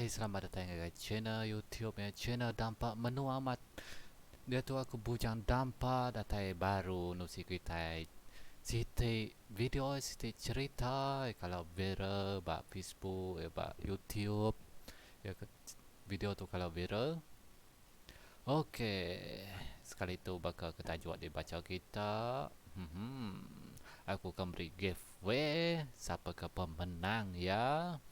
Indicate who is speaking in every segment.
Speaker 1: Hai selamat datai ngagai channel youtube ya channel dampa menua amat diatu aku bujang dampa datai baru nusi kitai siti video siti cerita kalau viral ba facebook ba youtube ya video tu kalau viral ok sekali tu baka ke tajuk dibaca kita uhh aku akan beri give Weh, sapa ke pemenang iya?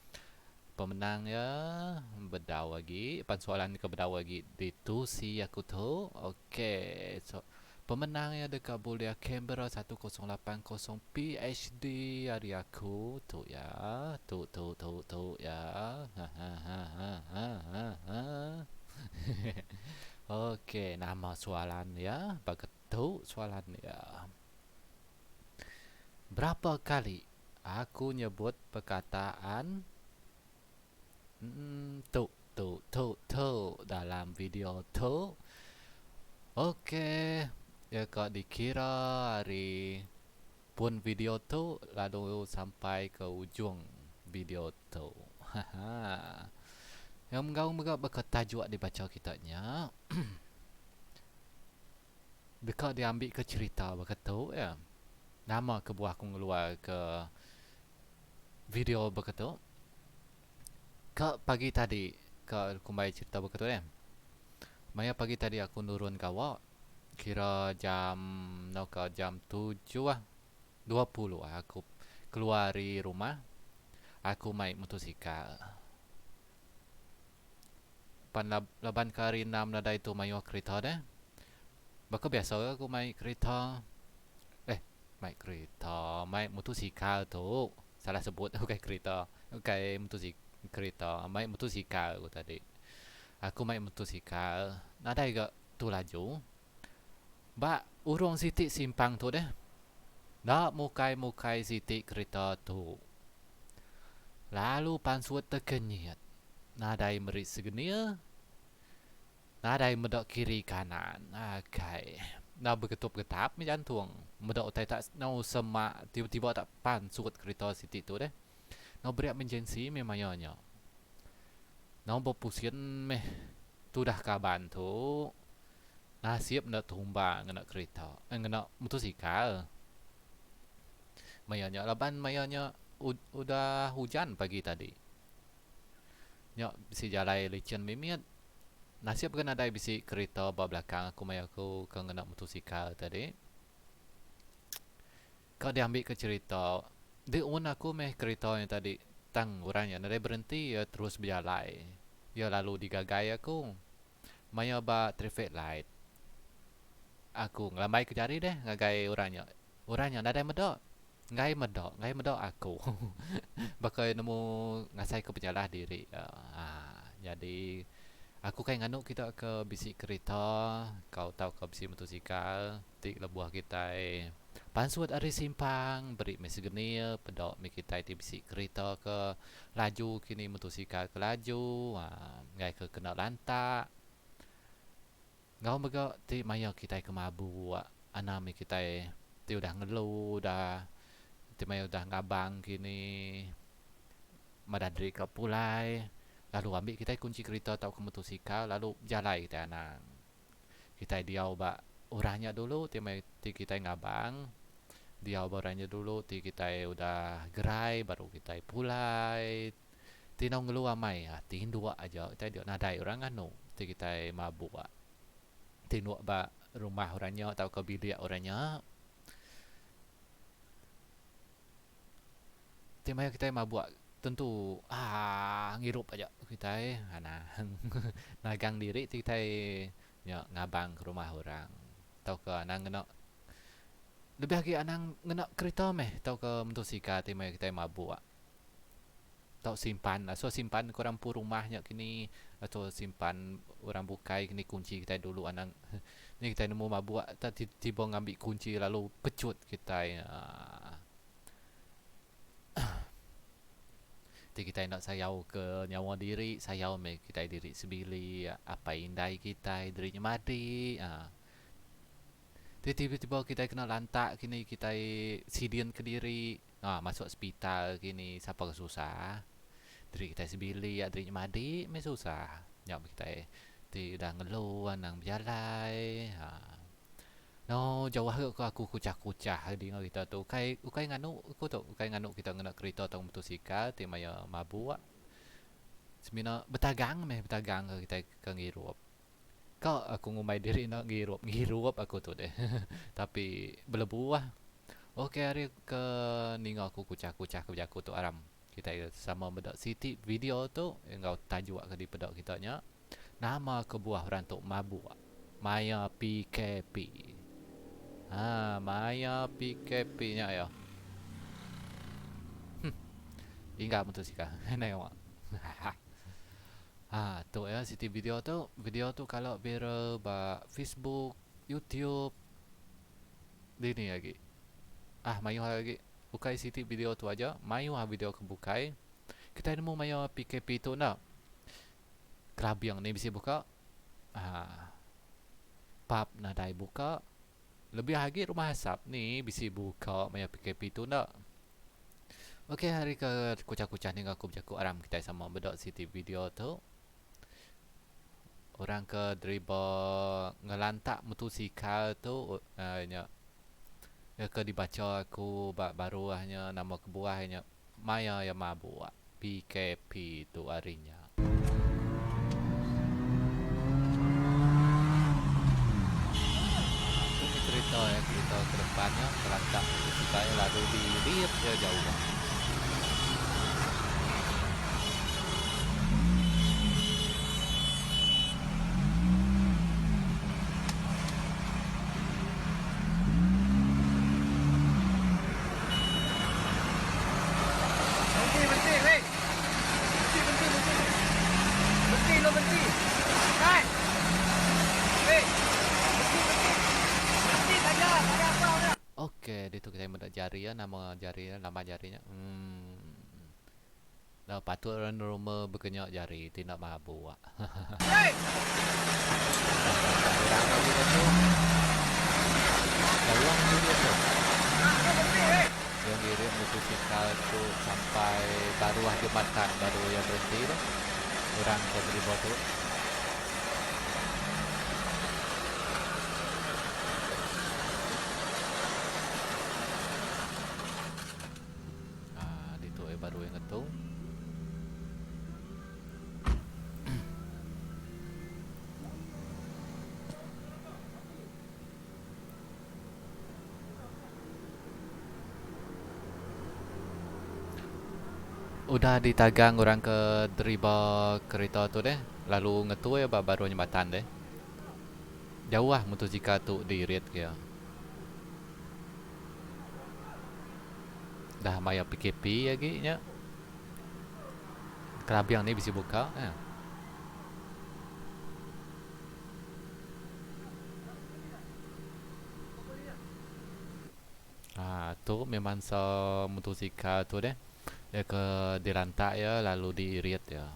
Speaker 1: Pemenang iya bedau agi, pan soalan ke bedau agi ditusi aku tu. Okey, so pemenang iya deka bulih kamera 1080 PHD ari aku tu ya. Tu tu tu tu ya. Hahahahahaha. Okey, nama soalan iya? Baka tu soalan iya. Berapa kali aku nyebut perkataan tu tu tu tu dalam video tu. Okey, iya ka dikira ari pun video tu lalu sampai ke ujung video tu. Haha. Yang enggau mega baka tajuk dibacha kita nya. Deka diambika cherita baka tu iya. Nama kebuah aku ngeluarka video baka tu? Ka pagi tadi ka kumbai cherita baka tu deh. Maya pagi tadi aku nurun gawa kira jam tauka jam tujuh 20 aku keluar ari rumah aku mai motosikal. Pan laban ke hari enam nadai tu mayuh kerita deh. Baka biasa ga aku mai kerita eh mai kerita mai mutosikal tu salah sebut ukai kerita ukai mutosik kerita mai mutosikal ku tadi. Aku mai mutosikal nadai ga tu laju. Ba urung siti simpang tu deh enda mukai mukai siti kerita tu. Lalu pansut tekenyit nadai meri segenil nadai meda kiri kanan akai enda begetup getap meh jantung meda utai tak nyau semak tiba tiba tak pansut kerita siti tu deh. Nyau beri emergency meh maya nya. Nyau bepusin meh tudah kaban tu nasib enda tumbang ngena kerita ngena motosikal. Maya nya laban maya nya udah ujan pagi tadi. Nya bisi jalai licin mimit. Nasib ga nadai bisi kerita ba belakang aku maya aku ke ngena motosikal tadi. Ka diambi ke cherita di un aku meh kerita nya tadi tang orang nya nadai berenti iya terus bejalai. Iya lalu digagai aku. Maya ba traffic light aku ngelambai ke jari deh ngagai orang nya. Orang nya nadai meda. Enggai meda, enggai meda aku. Baka iya nemu ngasai ke penyalah diri. Aaa nyadi aku kai nganu kita ke bisi kerita kau tauka bisi motosikal ti lebuh kitai pansut ari simpang beri meh segenil peda meh kitai ti bisi kerita ke laju kini motosikal ke laju aaa enggai ke kena lantak. Enggau mega ti maya kitai ke mabuk anang mih kitai ti udah ngelu udah ti maya udah ngabang kini madah diri ka pulai lalu ambi kitai kunchi kerita tauka motosikal lalu bejalai kitai anang. Kitai diau ba orang nya dulu ti maya ti kitai ngabang diau ba orang nya dulu ti kitai udah gerai baru kitai pulai. Ti enggau ngelu amai ti indu aja kitai dia nadai orang nganu ti kitai mabuk ti indu ba rumah orang nya tauka bilik orang nya. Ti maya kitai mabuk tentu aaa ngirup aja kitai anang nagang diri ti kitai nya ngabang ke rumah orang tauka anang ngena lebih agi anang ngena kerita meh tauka motosikal ti maya kitai mabuk. Tau simpan asuh simpan ke orang empu rumah nya kini atau simpan orang bukai kini kunchi kitai dulu anang ni kitai nemu mabuk tak tiba ngambi kunchi lalu pechut kitai aaa ti kitai enda sayau ke nyawa diri sayau meh kitai diri sebilik apai indai kitai diri nyemadi aaa ti tiba-tiba kitai kena lantak kini kitai sidin kediri. Haa masuk sepital kini sapa ke susah. Diri kitai sebilik diri nyemadi meh susah. Nya meh kitai ti udah ngelu anang bejalai ha. No jauh agi ko aku kuchah-kuchah dinga kita tu ukai ukai nganu aku tu ukai nganu kita ngena kerita tau motosikal ti maya mabuk semina betagang meh betagang ke kitai ke ngirup. Ka aku ngumbai diri enda ngirup ngirup aku tu deh tapi belebuh. Ok ari ke ninga aku kuchah-kuchah ke bejaku tu aram kitai sama meda siti video tu enggau tajuk ke dipeda kita nya. Nama kebuah orang tu mabuk maya PKP? Ha, maya PKP nya iya. Huh. Inggar motosikal. Nai awak. Ha, tu iya siti video tu. Video tu kala viral ba Facebook, YouTube, dini agi. Ah, mayuh agi. Ukai siti video tu aja, mayuh video ke bukai. Kitai nemu maya PKP tu enda. Kelabing ni bisi buka aaa pub nadai buka lebih agi rumah asap ni bisi buka maya PKP tu enda. Ok hari ke kuchah-kuchah ninga aku bejaku aram kitai sama meda siti video tu. Orang ke deriba ngelantak mutosikal tu aaa nya iya ke dibacha aku ba baruh nya nama kebuah nya. Maya iya mabuk PKP tu hari nya. Tu mih kerita iya, kerita ke depan nya ngelantak motosikal iya lalu diriit iya jauh. Ok ditu kitai meda jari iya nama jari iya nama jari nya emm enda patut orang normal bekenya jari ti enda mabuk. Orang agi diatu. Jauh agi diatu. Iya ngiring motosikal tu sampai baruh jembatan baru iya berhenti tu. Orang ke deriba tu. Aaa ditu iya baru iya ngetu. Udah ditagang orang ke deriba kerita tu deh lalu ngetu iya ba baruh jembatan deh. Jauh motosikal tu diirit ke iya. Dah maya PKP agi nya. Kelabing ni bisi buka eh. Haa tu meh bansa motosikal tu deh. Iya ke dilantak iya lalu diirit iya.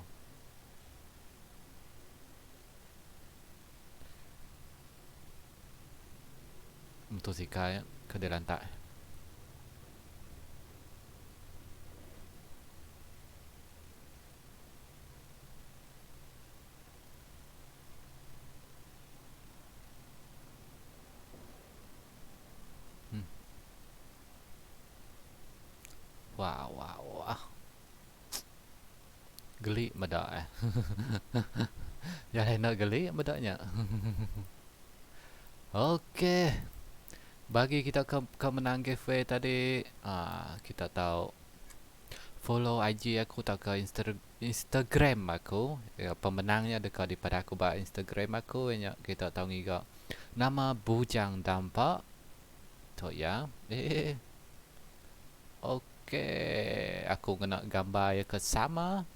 Speaker 1: Motosikal nya ke dilantak. Wah wah wah. Geli meda eh. Jalai enda geli meda nya. Okey. Bagi kita ke ke menang giveaway tadi, ah kita tau follow IG aku tauka Instagram aku. Ya, pemenang nya deka dipadah aku ba Instagram aku nya kita tau ngiga nama Bujang Dampa. Tu ya. Eh. Okey, aku ngena gambar iya ke sama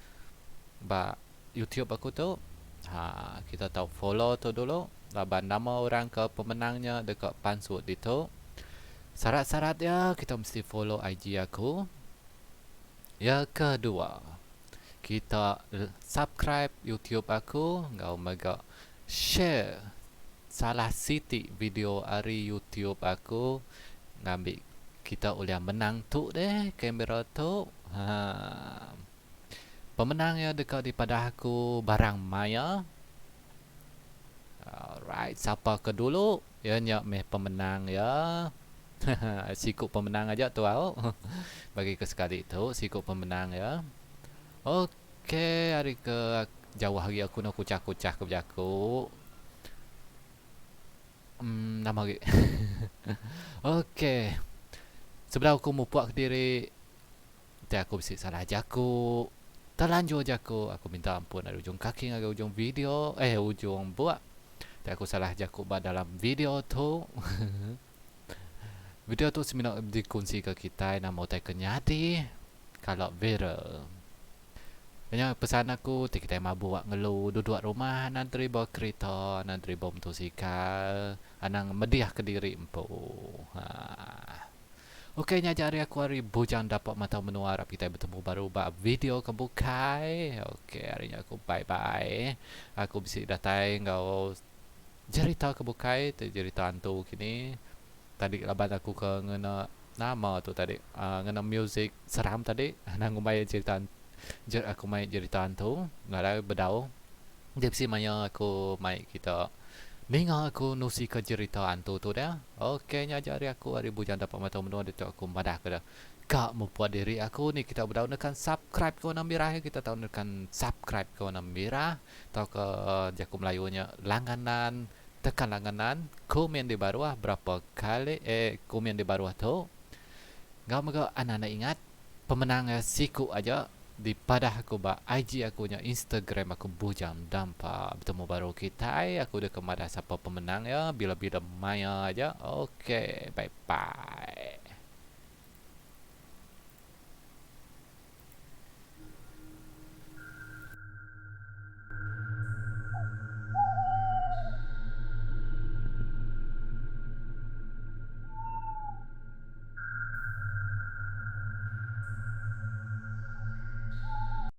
Speaker 1: ba YouTube aku tu. Ha, kita tau follow tu dulu laban nama orang ke pemenang nya deka pansut ditu. Syarat-syarat iya kita mesti follow IG aku. Iya kedua, kita subscribe YouTube aku enggau mega share salah siti video ari YouTube aku ngambi kita ulih menang tu deh kamera tu. Ha. Pemenang iya deka dipadah aku barang maya. Alright, sapa ke dulu iya nya meh pemenang iya. Siku pemenang aja tu au. Bagi ke sekali tu siku pemenang iya. Okey, ari ke jauh agi aku enda kuchah-kuchah ke bejaku. Emm nama agi. Okey. Sebedau aku mupuk kediri Enti aku bisi salah jaku, terlanjur jaku, aku minta ampun ari ujung kaki ngagai ujung video eh ujung buk. Enti aku salah jaku ba dalam video tu. Video tu semina dikunsika kitai nama utai ke nyadi kala viral. Nya pesan aku ti kitai mabuk ngelu duduk rumah anang deriba kerita, anang deriba motosikal, anang medih kediri empu. Haa. Ok nya aja ari aku ari Bujang Dapak Matau Menua arap kitai betemu baru ba video ke bukai. Ok ari nya aku bye bye. Aku bisi datai enggau jerita ke bukai ti jerita antu kini. Tadi laban aku ke ngena nama tu tadi uhh ngena music seram tadi anang ngumbai jerita aku mai jerita antu ngagai bedau. Enti bisi maya aku mai kita ninga aku nusi ka jerita antu tu deh. Ok nya aja ari aku ari Bujang Dapat Matau Menua ditu aku madah ka deh ka muput diri aku ni kita bedau nekan subscribe ke warna mirah kita tau nekan subscribe ke warna mirah tauka jaku Melayu nya langganan tekan langganan komen di baruh berapa kali eh komen di baruh tu enggau mega anang enda ingat Pemenang iya siku aja dipadah aku ba IG aku nya Instagram aku Bujang Dampa. Betemu baru kitai aku deka madah sapa pemenang iya bila bila maya aja ok bye bye.